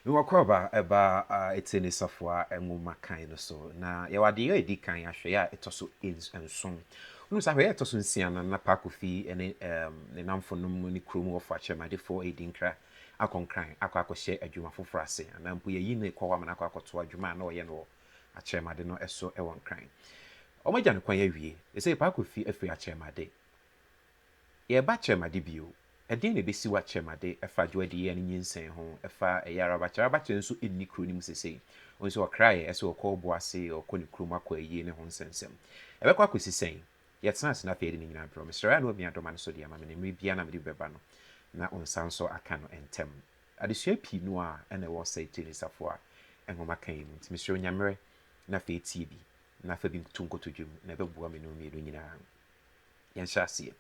Mewɔ kɔba ɛba ɛte ne safoa nwoma kan no so na yɛwɔ adeɛ a ɛdi kan ahwɛeɛ a ɛtɔ so nson. Wonim sɛ ahwɛeɛ a ɛtɔ so nsia no na Paa Kofi ne ne namfonom ne kurom wɔfo akyerɛmadefoɔ redi nkra akɔ Nkran akɔ akɔhyɛ adwuma foforɔ ase anaa mpo yɛyi no kɔ hɔ ama no akɔ akɔtoa adwuma a na ɔyɛ no wɔ akyerɛmade no so wɔ Nkran. Wɔagya no kwan awie. Ɛsei Paa Kofi afiri akyerɛmade. Yɛreba akyerɛmade bio. Ɛdeɛn na ɛbɛsi wɔ akyerɛmade ɛfa dwoadiyɛ ne nyinsɛn ho, ɛfa ɛyɛ arabakyerɛ? Arabakyerɛ nso nni kuro no mu sesei. Wo nso ɔkraeɛ ɛsɛ ɔkɔ Obuasi, ɔkɔ ne kurom akɔ ayie ne ho nsɛnsɛm. Ɛbɛkɔ akɔsi sɛn? Yɛtena ase na afei yɛde ne nyinaa brɛ wo. Mesrɛ wo a na wamia dɔma no so de ama me na mmerɛ biara na mede bi bɛba no na wo nsa nso aka no ntɛm. Adesua pii no ara na ɛwɔ Ɔsɛe Tiri Ne Safoa nwoma ka yi mu nti mesrɛ wo nya mmerɛ na afei tie bi na fa bi to nkotodwe mu na ɛbɛboa me ne wo mmienu nyinaa. Yɛnhyɛ aseɛ.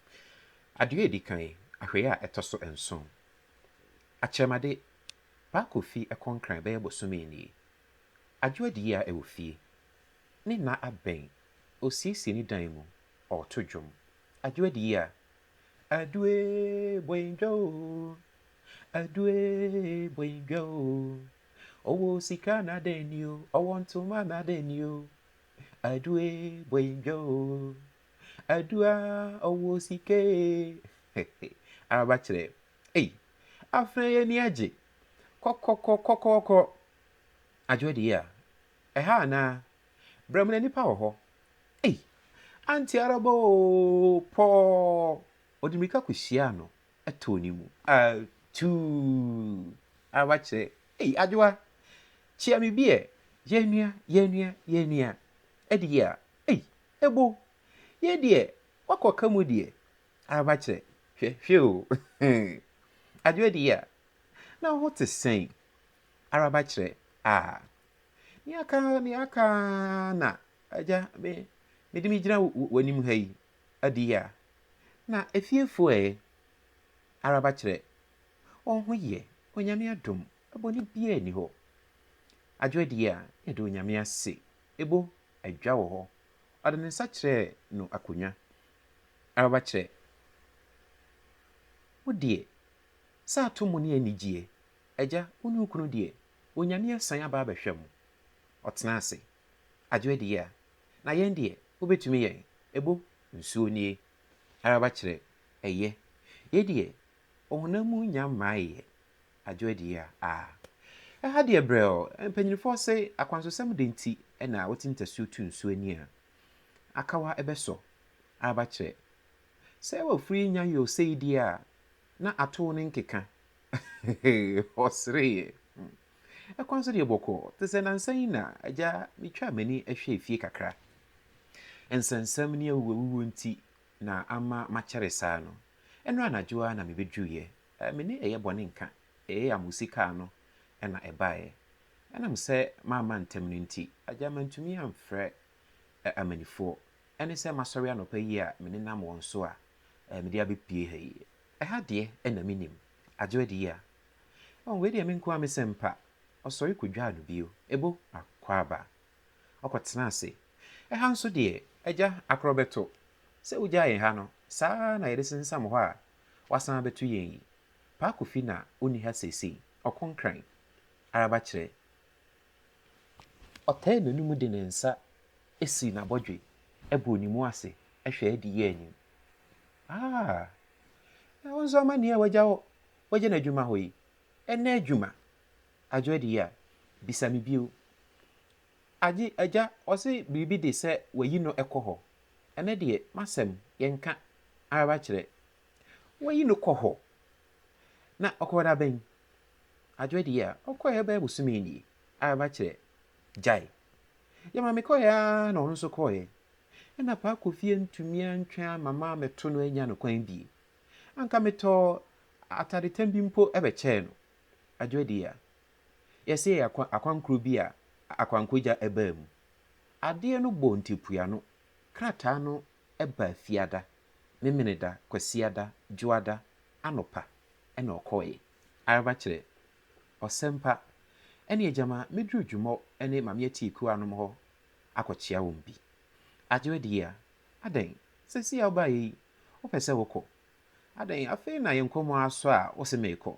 Adeɛ a ɛdi kan, ahwɛeɛ a ɛtɔ so nson. Akyerɛmade, Paa Kofi kɔ Nkran bɛyɛ bosome nie. Adwo adi a ɛwɔ fie. Ne nna abɛn. Ɔresiesie ne dan mu. Ɔreto dwom. Adwo adi a. Adue bɔindwa o, adue bɔindwa o. Ɔwɔ sika na dɛn ni o, ɔwɔ ntoma na dɛn ni o. Adue bɔindwa o. Adua ɔwɔ sika ee. Araba kyerɛ. Ei, afei yɛn ani agye. Kɔkɔkɔ kɔkɔɔkɔ. Adwoa di a, ɛha anaa? Brɛ mu na nipa wɔ hɔ. Ei, Auntie Araba oo, pɔɔ. Ɔde mmirika kɔhyiaa no tɔɔ ne mu. Atuu! Araba kyerɛ. Ei, Adwoa, kyia me bi ɛ. Yɛn nua, yɛn nua, yɛn nua. Adi a, ei, Ebo, yei deɛ, woakɔ ka mu deɛ. Araba kyerɛ, hwɛ, hwɛ o. Adwoa di a, na wo ho te sɛn? Araba kyerɛ, ah, nea aka nea aka ara na agya me mede me gyina w'anim ha yi adi a, na efiefoɔ ɛ? Araba kyerɛ, wɔn ho yɛ, Onyame adom, bɔne biara nni hɔ. Adwoa di a, yɛda Onyame ase. Ebo, adwa wɔ hɔ. Ɔde ne nsa kyerɛɛ no akonnwa. Araba kyerɛ, Wo deɛ, sɛ ato mo ne anigyeɛ. Agya, wo ne wo kunu deɛ, Onyame asan aba abɛhwɛ mo. Ɔtenaa ase. Adwo adi a, na yɛn deɛ, wobɛtumi yɛn. Ebo, nsuo nie. Araba kyerɛ, Ɛyɛ. Yei deɛ, ɔhonam mu nnya mmaeɛ. Adwo adi a, ah. Ɛha deɛ brɛoo, mpanyinifoɔ se akwansosɛm de nti na wote ntasuo tu nsuo ani a, akawa bɛsɔ. Araba kyerɛ, Sɛ wafiri nya yɛ sei deɛ a, na atow ne nkeka. Ɔsereeɛ. Ɛkwan so deɛ bɔkɔɔ, te sɛ nnansa yi na agya metwaa m'ani hwɛɛ fie kakra. Nsɛnsɛm ne awuwawuo nti na ama makyɛre saa no. Ɛno anadwo ara na mebɛduruiɛ. Me ne ɛyɛ bɔne nka, ɛyɛ amusi kaa no na ɛbaeɛ. Ɛnam sɛ mamma ntɛm no nti, agya mantumi amfrɛ amanifoɔ. Ɛne sɛ masɔre anɔpa yi a menenam wɔn so a mede abɛpue ha yi. Ɛha deɛ na menim. Agye adi a. Oh, wei deɛ me nko ara me sɛm pa. Ɔsɔre kɔdwaa no bio. Ebo, akwaaba. Ɔkɔtenaa ase. Ɛha nso deɛ, agya, akorɔ bɛto. Sɛ wogyaa yɛn ha no, saa ara na yɛde sensam hɔ a woasan abɛto yɛn yi. Paa Kofi na ɔnni ha seesei. Ɔko Nkran. Araba kyerɛ. Ɔtɛɛ n'anom de ne nsa sii n'abɔdwe bɔɔ ne mu ase hwɛɛ adi yɛɛ anim. Ah! Na wo nso amanneɛ a wagya hɔ, wagya n'adwuma hɔ yi, ɛnnɛ adwuma. Adwo adi yi a, bisa me bio. Agye, agya, ɔse biribi de sɛ wayi no kɔ hɔ. Ɛnnɛ deɛ, m'asɛm, yɛnka ara kyerɛ. Wayi no kɔ hɔ. Na ɔkɔɔ da bɛn? Adwo adi yi a, ɔkɔeɛ bɛyɛ bosome nie. Ara kyerɛ, gyae. Gyama mekɔeɛ ara na ɔno nso kɔeɛ. Ɛna Paa Kofi antumi antwɛn ama mammɛto no annya no kwan bie. Anka metɔɔ atadetam bi mpo bɛkyɛɛ no. Adwo Adiyah, Yɛse yɛyɛ akwankoro bi a akwankogya baa mu. Adeɛ no bɔɔ ntapuano. Krataa no baa Fiada, Memeneda, Kwasiada, Dwoada anɔpa na ɔkɔeɛ. Araba kyerɛ, Ɔsɛmpa, ɛneɛ gyama mɛduru Dwumɔ ne Mame Atiikuo anom hɔ akɔkyea wɔn bi. Agye adi a, adɛn, seesei a wobaeɛ yi, wopɛ sɛ wokɔ? Adɛn, afei na yɛn nkɔmmɔ asɔ a wose merekɔ?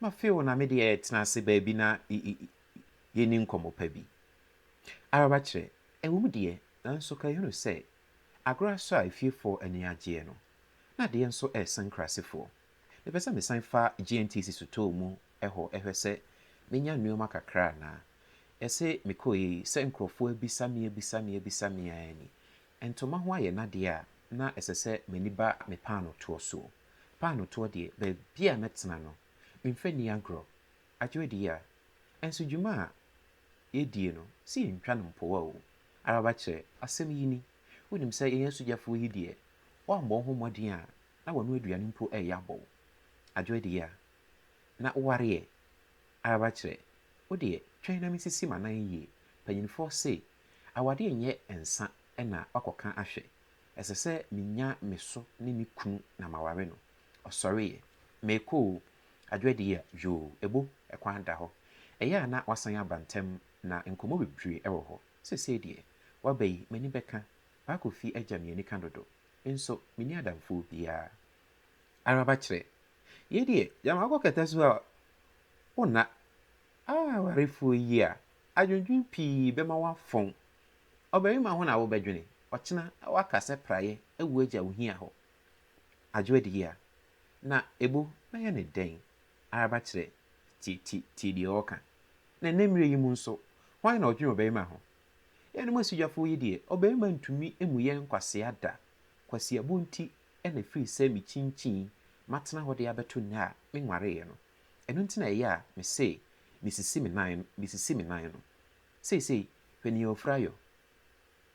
Mafe wo na me deɛ tena ase baabi na yɛnni nkɔmmɔ pa bi. Araba kyerɛ, ɛwom deɛ, nanso ka hunu sɛ agorɔ asɔ a efiefoɔ ani agyeɛ no, na adeɛ nso resa nkurasefoɔ. Mepɛ sɛ mesan fa GNTC sotɔɔ mu hɔ hwɛ sɛ menya nnoɔma kakra anaa. Yɛse mekɔeɛ yi, sɛ nkurɔfoɔ abisa me abisa me abisa me ara ni. Ntoma ho ayɛ n'adeɛ a na ɛsɛ sɛ m'ani ba me paanotoɔ soɔ. Paanotoɔ deɛ, baabi a mɛtena no, memfa nni agorɔ. Adwoa a, nso dwuma a yɛdie no, sɛ yɛntwa no mpoa o. Araba kyerɛ, asɛm yi ni. Wonim sɛ yɛn asogyafoɔ yi deɛ, woammɔ wo ho mmɔden a, na wɔn aduane mpo reyɛ abɔ wo. Adwoa a, na wowareɛ. Araba kyerɛ, wo deɛ, twɛn na mensisi m'anan yie. Mpanyinfoɔ se, awadeɛ nyɛ nsa na wakɔka ahwɛ. Ɛsɛ sɛ menya me so ne me kunu na maware no. Ɔsɔreeɛ. Meekɔ o. Adwoa a, yoo, ebo, ɛkwan da hɔ. Ɛyɛ a na wasan aba ntɛm na nkɔmmɔ bebree wɔ hɔ. Seesei deɛ, waba yi, m'ani bɛka. Paa Kofi agya me anika dodo. Nso, menni adamfoɔ biara. Araba kyerɛ, yei deɛ, gyama wokɔ kɛtɛ so a, wonna. Awarefoɔ yi a, adwendwen pii bɛma woafɔn. Ɔbarima ho na wobɛdwene. Ɔkyena waka sɛ praeɛ awu agya wo hia hɔ. Adwoa di a, na ebo mɛyɛ ne dɛn? Araba kyerɛ, tie tie tie deɛ ɔreka. Na ɛnnɛ mmerɛ yi mu nso, hwan na ɔdwene ɔbarima ho? Yɛnom asogyafoɔ yi deɛ, ɔbarima ntumi mmu yɛn nkwasea da. Kwasiabo nti na ɛfiri sɛ mekyinkyin matena hɔ de abɛto nnɛ a menwareeɛ no. Ɛno nti na ɛyɛ a mese mesisi me nan mesisi me nan no. Seesei, hwɛ nea ofura yɔ.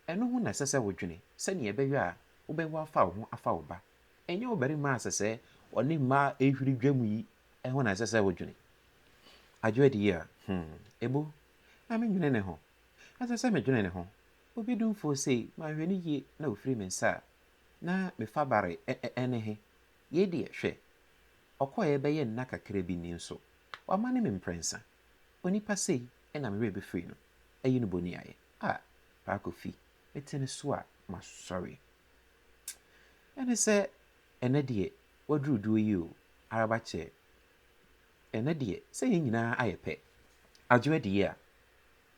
Ɛno ho na ɛsɛ sɛ wodwene, sɛnea ɛbɛyɔ a wobɛwo afa wo ho afa wo ba. Ɛnyɛ ɔbarima a sɛ sɛ ɔne mmaa rehuri dwam yi ho na ɛsɛ sɛ wodwene. Adwoa di a, ebo, na menwene ne ho. Ɛsɛ sɛ medwene ne ho. Obi dumfoɔ sei, manhwɛ no yie na ofiri me nsa a, na mefa bare ne he. Yei deɛ, hwɛ, ɔkɔeɛ bɛyɛ nna kakra bi ni nso, wamane me mprɛnsa. Onipa sei na me werɛ bɛfiri no, ayi no bɔni ayɛ. A, Paa Kofi, mete ne so a, masɔre. Ɛne sɛ, ɛnnɛ deɛ, waduru duo yi o, araba kyɛ. Ɛnnɛ deɛ, sɛ yɛn nyinaa ayɛ pɛ. Adwoa di a,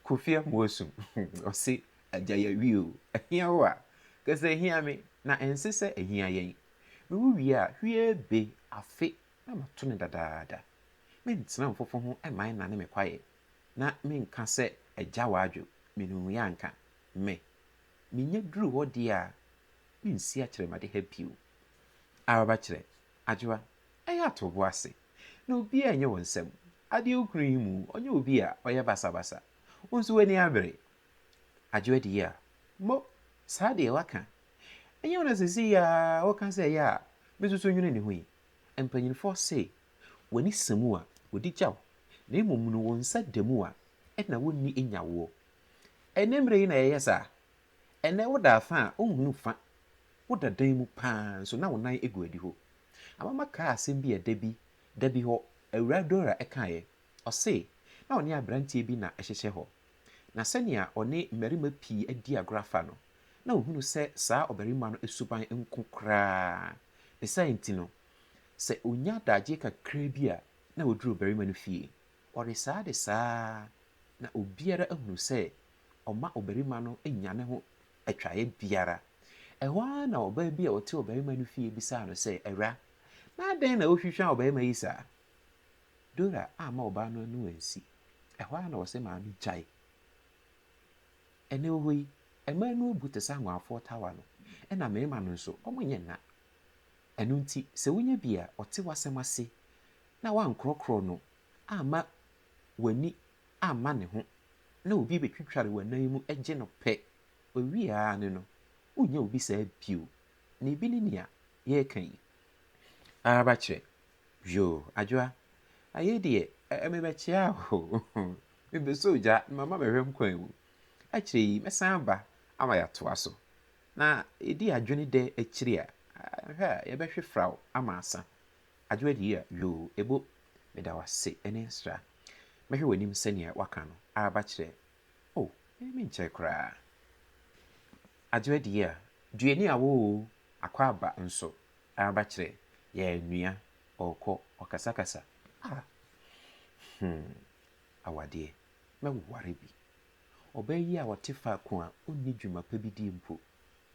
Kofi Amoasu, ɔse, agya yɛawie o, ahia wo a, ka sɛ ahia me, na ɛnse sɛ ahia yɛn. Mewo wie a, hwie be, afe, na mato no dadaada. Mentena mfofo ho mma ɛnnane me kwaeɛ, na menka sɛ agya w'adwo, menuiɛ anka, me. Menya duru hɔ deɛ a, mensi akyerɛmade ha bio. Araba kyerɛ, Adwoa, ɛyɛ ato bo ase, na obiara nyɛ wo nsam. Adeɛ wo kunu yi mu, ɔnyɛ obi a ɔyɛ basabasa. Wo nso w'ani abere. Adwoa di a, mo, saa deɛ waka. Ɛnyɛ wo na seesei ara woka sɛ ɛyɛ a me nso so nwene ne ho yi. Mpanyinfoɔ se, w'ani sa mu a, wɔdi gya wo, na mmom no wo nsa da mu a, ɛna wonni nya woɔ. Ɛnnɛ mmerɛ yi na yɛyɛ saa. Ɛnnɛ woda afa a, wonhunu fa. Woda dan mu paa nso na wo nan gu adihɔ. Amama kaa asɛm bi a da bi, da bi hɔ, Awuraa Dora kaeɛ. Ɔse, na ɔne aberanteɛ bi na ɛhyehyɛ hɔ. Na sɛnea ɔne mmarima pii adi agorɔ afa no, na ɔhunu sɛ saa ɔbarima no suban nko koraa. Ne saa nti no, sɛ ɔnya adagyeɛ kakra bi a, na ɔduru ɔbarima no fie. Ɔde saa de saa na obiara ahunu sɛ ɔma ɔbarima no nya ne ho atwaeɛ biara. Ɛhɔ ara na ɔbaa bi a ɔte ɔbarima no fie bisaa no sɛ, Awura, na adɛn na wohwihwa ɔbarima yi saa? Dora amma ɔbaa no ano ansi. Ɛhɔ ara na ɔse, Maame, gyae. Ɛnnɛ wɔ hɔ yi, mmaa no abu te sɛ anwaafoɔ tawa no, ɛna mmarima no nso, wɔnyɛ nna. Ɛno nti, sɛ wonya bi a ɔte w'asɛm ase na woankorɔkorɔ no amma w'ani amma ne ho na obi bɛtwitware w'anan mu gye no pɛ, wawie ara ne no, wonnya obi saa bio. Na ebi ne nea yɛreka yi. Araba kyerɛ, Yoo, Adwoa, ayei deɛ, mebɛkyea o. Mebɛsɔ ogya na mama mɛhwɛ nkwan mu. Akyire yi, mɛsan aba ama yɛatoa so. Na ɛdi adwene dɛ akyiri a, hwɛ a yɛbɛhwe fraw ama asa. Adwoa di a, yoo, ebo, meda wo ase ne nsra. Mɛhwɛ w'anim sɛnea woaka no. Araba kyerɛ, oh, me menkyɛre koraa. Adwoa di a, duani a wo o, akwaaba nso. Araba kyerɛ, yɛanua, ɔrekɔ, ɔkasakasa. Ah! Hmm, awadeɛ, mɛware bi. Ɔbaa yi a ɔte faako a ɔnni dwuma pa bi di mpo,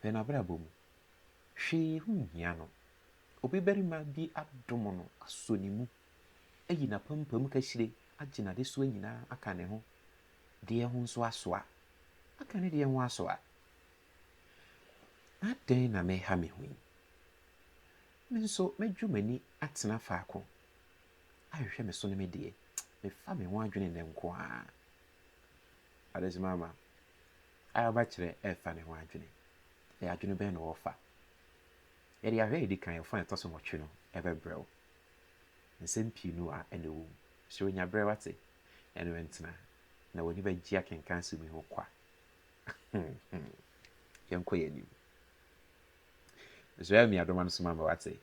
hwɛ n'abrabɔ mu. Hwee ho nhia no. Obi barima bi adom no, asɔ ne mu, ayi n'apampam kahyire, agye n'adesoa nyinaa aka ne ho deɛ ho nso asoa. Aka ne deɛ ho asoa. Na adɛn na meha me ho yi? Me nso mɛdwo m'ani atena faako ahwehwɛ me so ne me deɛ. Mefa me ho adwene nnɛ nko ara. Adesima ama ayaba kyerɛ ɛrefa ne ho adwene. Ɛyɛ adwene bɛn na ɔrefa? Yɛde ahwɛ a ɛdi kan, ɔfa a ɛtɔ so nwɔtwe no ɛbɛbrɛ wo. Nsɛm pii no a ɛna ɛwɔ mu. Sɛ onya berɛ wate, ɛno ɛntena na w'ani bɛgye akenkan asɛm yi ho kwa. Yɛnkɔ yɛn anim. Nso ɛyɛ me adoma no so ma ma wate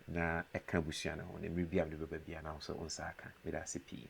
na ɛka abusua no ho na mmerɛ bi a mede bɛba biara na wo sɛ wo nsa aka. Meda ase pii.